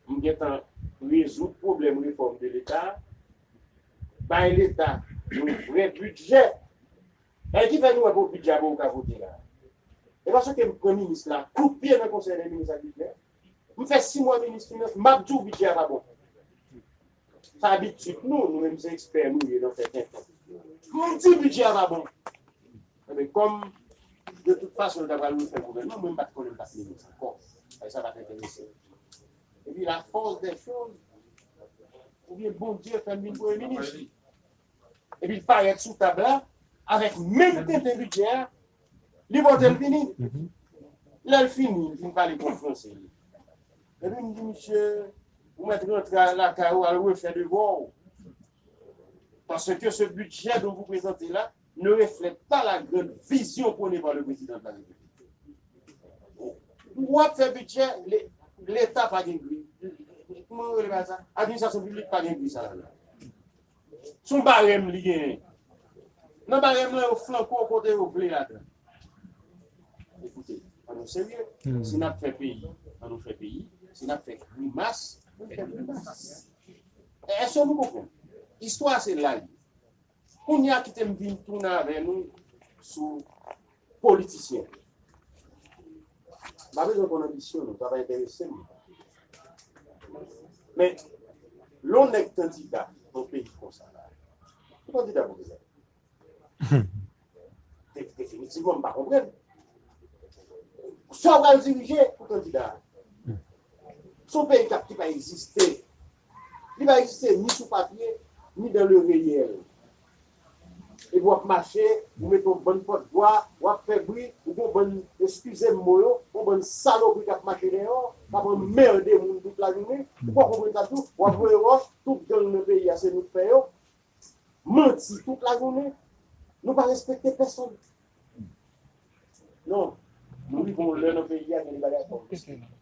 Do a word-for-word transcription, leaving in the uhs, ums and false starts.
M gentan rezoud pwoblèm refòm de Leta, bay Leta yon vrè bidjè. E ki fè nou wè pou bidjè a pou ou ka vote la. E paske m pran minis la, kout pye nan konsèy de minis ak bidjè. M fè sis mwa minis finans, m ap di w bidjè a pa bon. Sa abitid nou, nou menm se ekspè nou ye nan fè tenten. M di bidjè a pa bon. Ebyen, kòm de tout fason, yo ta pral refè gouvènman, mwen m pa t konnen m t ap minis ankò. Sa pa t enterese m. Epi la force des choses, oubyen Bondye fè m vin premye minis. Epi l parèt sou tab la, avèk menm tenten bidjè a, li pote l vini. Lè l fini, li fin pale konfranse li. Epi m di, misye, ou mèt rantre lakay ou, al refè devwa w. Parce que ce budget dont vous présentez là ne reflète pas la grande vision prônée par le président de la République. W ap fè bidjè, le- Leta pa gen gri. Kòman yo rele bagay sa? Administrasyon piblik pa gen gri sa la. Se yon barèm li genyen. Nan barèm lan, yo flanke w kote yo vle ladan. Ekoute, ann nou serye. Si n ap fè peyi, ann nou fè peyi. Si n ap fè grimas, ann fè grimas. Èske nou konprann? Istwa se la li. Kounye a kite m vin tounen avè nou sou politisyen. M pa bezwen konn anbisyon nou, sa pa enterese m. Men, lè yon nèg kandida nan yon peyi konsa la, ou kandida pou ki sa? De- Definitivman, m pa konprann. Sa w pral dirije pou kandida a. Se yon peyi k ap ki pa egziste. Li pa egziste ni sou papye, ni dans le réel. Epi w ap mache, ou mete yon bann pòtvwa, w ap fè bri, ou gen yon bann, eskize m mo yo, yon bann salopri k ap mache dèyè w, k ap anmède moun tout lajounen. Ou pa konprann sa tou, w ap voye wòch, tout gang nan peyi a se nou k fè yo. Manti tout lajounen. Nou pa respekte pèsonn. Non. Nou rive yon lè nan peyi a, gen de bagay fò respekte.